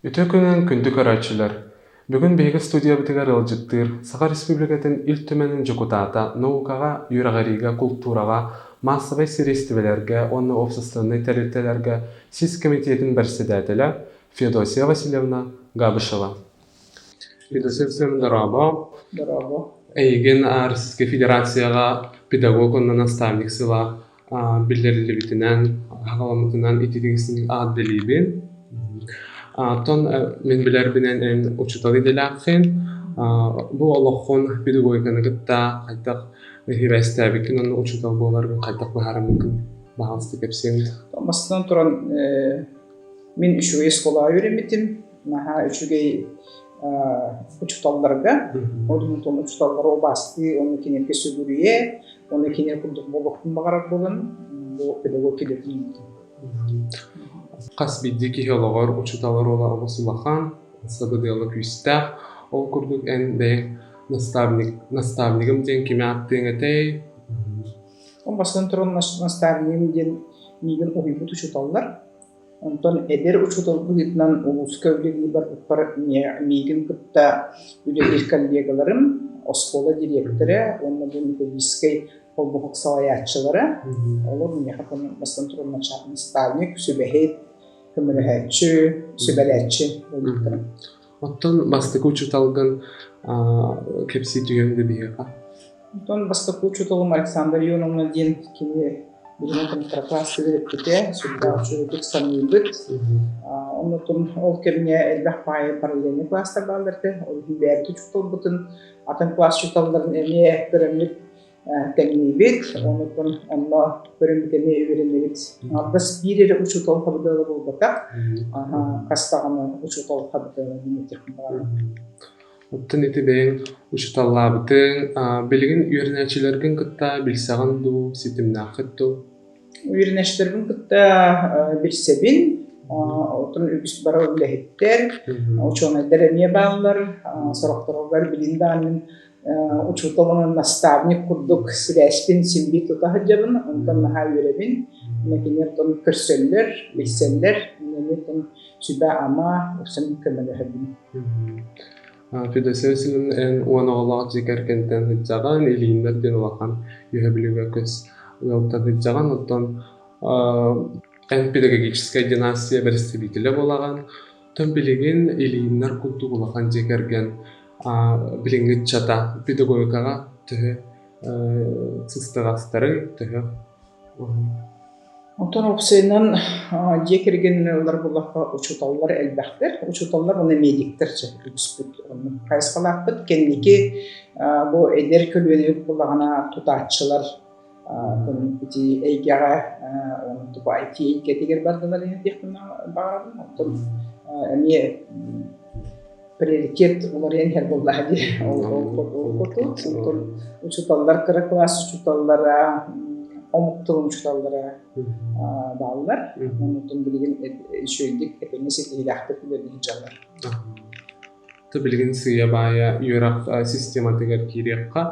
Үтүө күнүнэн күндү көрөөччүлэр! Бүгүн биһиги студиябытыгар ыалдьыттыыр Саха Республикатын Ил Түмэнин дьокутаата, наукаҕа, үөрэҕириигэ, култуураҕа, маассабай сириэстибэлэргэ уонна уопсастыбаннай тэрилтэлэргэ сис кэмитиэтин бэрэссэдээтэлэ Феодосия Васильевна Габышева. Феодосия Васильевна, дорообо! Дорообо. Эйигин Российскай Федерацияҕа педагог уонна наставник сыла биллэриллибитинэн, аҕаламмытынан ититиҥ аат билиибин. Оттон мин билэрбинэн эн учуутал идэлээххин. Бу олоххун педагогиканы кытта хайдах сибээстээбиккин уонна учуутал буоларгын хайдах быһаарыммыккын баһаалыста кэпсиэҥ. Бастатан туран, мин үчүгэй оскуолаҕа үөрэммитим. Наһаа үчүгэй учууталларга, ол иһин учууталлары убаастыы, уонна кинилэргэ сүгүрүйэ, Оны кини курдук буолуохпун баҕарар буолан, бу педагог идэтин Хас биирдии киһи олоҕор учуутал оруола олус улахан, сабыдыала күүстээх. Ол курдук эн бэйэҥ наставник, наставнигым диэн кими ааттыаҥ этэй? Ол бастатан туран наставнигым диэн миигин уһуйбут учууталлар. Онтон эдэр учуутал быһыытынан улууска үлэлии барбыппар миигин кытта үлэлиир коллегаларым, оскуола дириэктэрэ уонна бу методическай холбоһук салайааччылара, олор миэхэ бастатан туран наставник, сүбэһит, көмөлөһөөччү, сүбэлээччи буолбуттара. Оттон бастакы учууталгын кэпсии түһүөҥ да биһиэхэ? Онтон бастакы учууталым Александра Ионовна диэн кини билигин контракласс үөрэппитэ, сүрдээх үчүгэйдик саныыбыт. Оннотон ол кэмҥэ элбэх баайы параллельнай класстар бааллар этэ. Ол иһин бэйэбит учууталбытын, атын класс учууталларын эмиэ көрөммүт тэҥниибит. Оннотон онно көрөммүт эмиэ үөрэнэбит. Аҥардас биир эрэ учуутал хабыдыала буолбатах, хас даҕаны учуутал хабыдыала диэн этиэхпин баҕарабын. Оттон ити бэйэҥ учууталлаабытыҥ, билигин үөрэнээччилэргин кытта билсэҕин дуу, ситимнээххит дуу? Үөрэнээччилэрбин кытта билсэбин. Оттон үгүс бары үлэһиттэр, учуонайдар эмиэ бааллар. Сорохторугар билин даҕаны учуутал наставник курдук сибээспин син биир тута сылдьабын, онтон наһаа үөрэбин. Кинилэр көрсөллөр, билсэллэр, эмиэ сүбэ-ама, уксан көмөлөһөбүн. Федосия Васильевна, эн уон оҕолоох дьиэ кэргэнтэн сылдьаҕын, Ильиннэр диэн улахан үөһэ Бүлүүгэ көс ыалтан сылдьаҕын, оттон эн педагогическай династия бэрэстэбиитэлэ буолаҕын. Оттон билигин Ильиннэр курдук улахан дьиэ кэргэн билиҥҥи ыччата педагогикаҕа төһө сыстаҕастарый, төһө Онтон уопсайынан дьиэ кэргэнинэн ылар буоллахха учууталлар элбэхтэр. Учууталлар уонна медиктэр чэ үгүспүт оннук хайысхалаахпыт. Кэнники бу эдэр көлүөнэбит буоллаҕына тутааччылар ити эйгэҕэ типа IT эйгэтигэр бардылар диэхпин баҕарабын. Оттон эмиэ приоритет уларыйан иһэр буоллаҕа дии. Ол хоту онтон учууталлар кыра кылаас учууталлара, омук тылын учууталлара бааллар. Онтон билигин үчүгэйдик этэҥҥэ ситиһиилээхтик үлэлии сылдьаллар. Билигин сыыйа-баайа үөрэх систематыгар киириэххэ.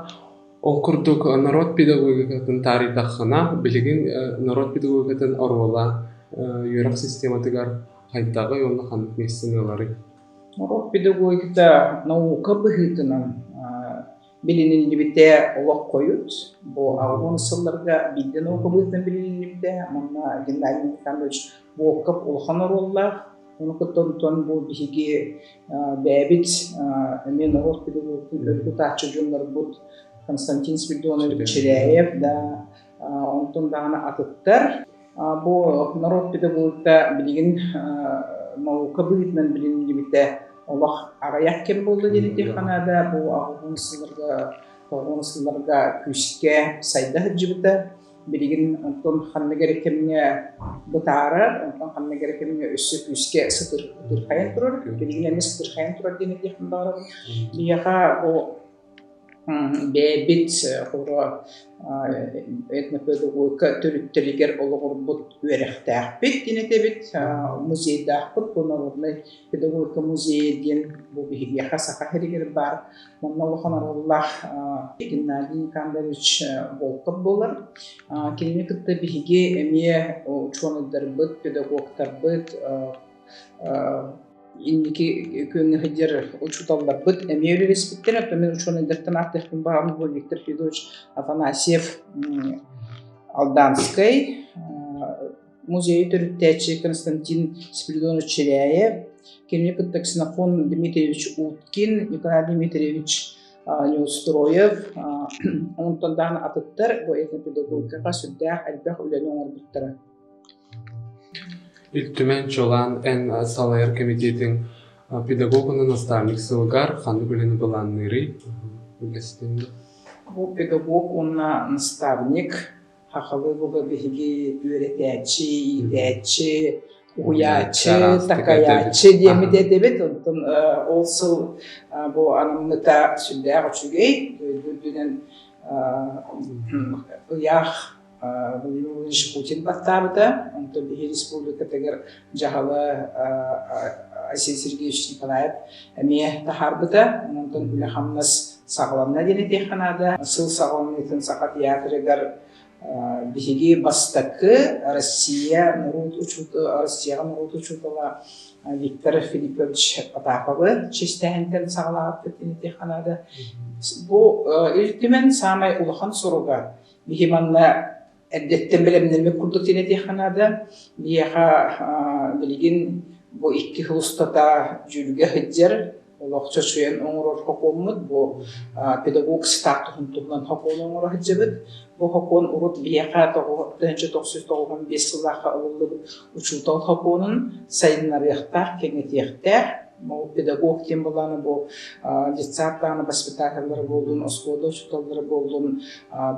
Ол курдук норуот педагогикатын таарыйдаххына, билигин норуот педагогикатын оруола үөрэх систематыгар хайдаҕый уонна ханнык миэстэни ыларый? Норуот педагогиката наука быһыытынан билиниллибитэ олох хойут. Бу алгын сылларга биирдэ наука быһыытынан билиниллибитэ. Манна Геннадий Михайлович Волков улахан оруоллаах. Ону кытта онтон бу биһиги бэйэбит эмиэ норуот педагогикатын өрө тутааччы дьоннорбут Константин Спиридонович Чиряев да онтон даҕаны атыттар. Бу норуот педагогика билигин наука быһыытынан билиниллибитэ олох аҕыйах кэм буолла диэн наада. Бу аҕыс сылларга, тоҕус сылларга күүскэ сайда сылдьыбыта. Билигин онтон ханнык эрэ кэмҥэ бытаарар, онтон ханнык эрэ кэмҥэ өссө күүскэ сытырхайан турар. Билигин эмиэ сытырхайан турар диэн этиэхпин баҕарабын. Биһиэхэ бу бэйэбит хоро этнопедагогика төрүттэригэр олоҕурбут үөрэхтээхпит диэн этэбит. Музейдаахпыт, бу народнай педагогика музейа диэн бу биһиэхэ Саха сиригэр баар. Онно улахан оруоллаах Геннадий Никандрович Волков буолар. Кинини кытта биһиги эмиэ учуонайдарбыт, педагогтарбыт. Инники күөҥҥэ сылдьар учууталларбыт эмиэ үлэлэспиттэрэ. Оттон мин учуонайдартан ааттыахпын баҕарабын бу Виктор Федорович Афанасьев Алданскай, музейы төрүттээччи Константин Спиридонович Чиряев, кинини кытта Ксенофон Дмитриевич Уткин, Николай Дмитриевич Неустроев, онтон даҕаны атыттар бу этнопедагогикаҕа сүрдээх элбэх үлэни оҥорбуттара. Ил Түмэн чуолаан эн салайар кэмитиэтиҥ педагог уонна наставник сылыгар ханнык үлэни былаанныырый? Үллэстиҥ Бу педагог уонна наставник Хахалы буга биһиги үөрэтээччи, иитээччи, уһуйааччы, такайааччы диэммит этэбит. Онтон ол сыл бу анаммыта сүрдээх үчүгэй. Дойду үрдүнэн ыйаах Владимир Владимирович Путин баттаабыта. Онтон биһи республикатыгар дьаһалы Айсен Сергеевич Николаев эмиэ таһаарбыта. Онтон үлэ-хамнас саҕаланна диэн этиэххэ наада. Сыл саҕаланыытын Саха театрыгар биһиги бастакы Россия норуот Россияҕа норуот учуутала Виктор Филиппович Потаповы чиэстээһинтэн саҕалаабыппыт диэн этиэххэ наада. Бу Ил Түмэн саамай улахан соруга биһи манна эрдэттэн бэлэмнэммит курдук диэн этиэххэ наада. Биһиэхэ билигин бу икки сыл устата дьүүлгэ сылдьар олох чочуйан оҥорор сокуоммут бу педагог статуһун туһунан сокуон оҥоро сылдьабыт. Бу сокуон урут биһиэхэ 1995 сыллаахха ылыллыбыт учуутал сокуонун сайыннарыахтаах, кэҥэтиэхтээх. Бу педагог диэн былааны бу детсадтааны воспитателлара буоллун, оскуола учууталлара буоллун,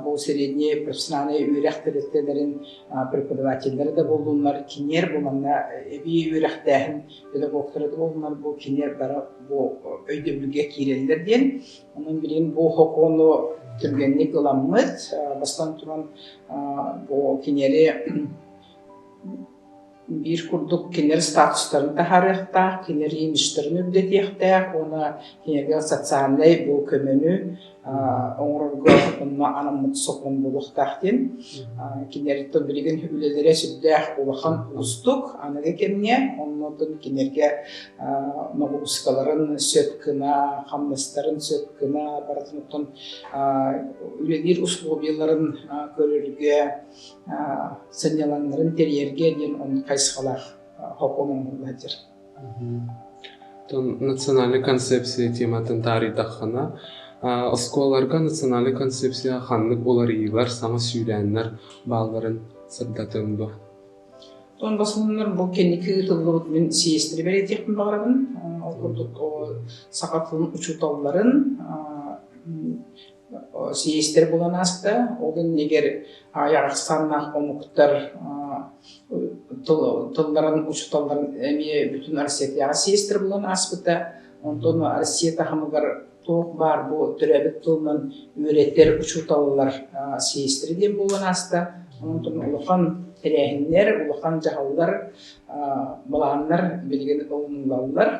бу средний профессиональнай үөрэх тэрилтэлэрин преподавателлэрэ да буоллуннар, киниэр бу манна эбии үөрэхтээһин педагогтара да буоллуннар, бу киниэр бары бу өйдөбүлгэ киирэллэр диэн. Онон билигин бу сокуону түргэнник ыламмыт, бастан туран бу киниэри биир курдук кинилэр статустарын таһаарыахтаах, кинилэр имиджтэрин үрдэтиэхтээх уонна кинилэргэ социальнай бу көмөнү оҥорорго онно анаммыт сокуон буолуохтаах диэн. Кинилэр билигин үлэлэрэ сүрдээх улахан уустук аныгы кэмҥэ, оннуттан кинилэргэ ноҕуруускаларын сөп гына, хамнастарын сөп гына, барытын оттон үлэлиир условияларын көрөргө сынньалаҥнарын тэрийэргэ диэн оннук хайысхалаах сокуон оҥоһулла сылдьар. Национальнай концепция тематын таарыйдаххына, оскуолаларга национальнай концепция ханнык уларыйыылар, саҥа сүүрээннэр баалларын сырдатыаҥ дуо? Тон басылымнар бу кэнники ыытыллыбыт мин сиэстэрэ бэлиэтиэхпин баҕарабын. Ол курдук саха тылын учууталларын сийиэстэр буолан ааста. Ол иннигэр аҕыйах ахсааннаах омуктар тылларын учууталларын эмиэ бүтүн Россиятааҕы сийиэстэр буолан ааспыта. Онтон Россия таһымыгар туох баар бу төрөөбүт тылынан үөрэтэр учууталлар сийиэстэрэ диэн буолан ааста. Онтон улахан тэрээһиннэр, улахан дьаһаллар, балаһаннар билигин ылыныллаллар.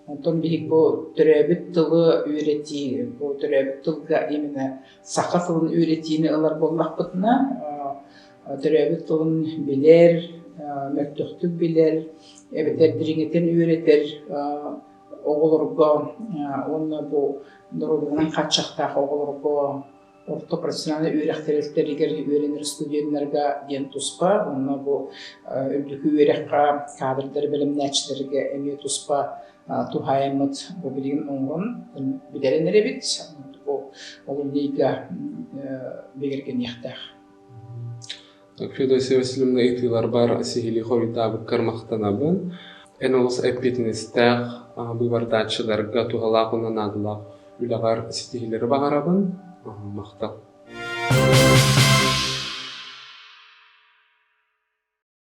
Онтон биһиги бу төрөөбүт тылы үөрэтии, бу төрөөбүт тылга именно саха тылын үөрэтиини ылар буоллахпытына, төрөөбүт тылын билэр, мөлтөхтүк билэр, эбэтэр дириҥэтэн үөрэтэр оҕолорго уонна бу доруобуйанан хааччахтаах оҕолорго орто профессиональнай үөрэх тэрилтэригэр үөрэнэр студеннарга диэн туспа, уонна бу үрдүкү үөрэххэ кадрдары бэлэмнээччилэргэ эмиэ туспа туһаайаммыт бу билигин оҥорон бүтэрэн эрэбит. Бу олунньуга бигэргэниэхтээх. Федосия Васильевна ыйытыыларбар сиһилии хоруйдаабыккар махтанабын. Эн олус эппиэтинэстээх быыбардааччыларга туһалаах уонна наадалаах үлэҕэр ситиһиилэри баҕарабын. Махтал.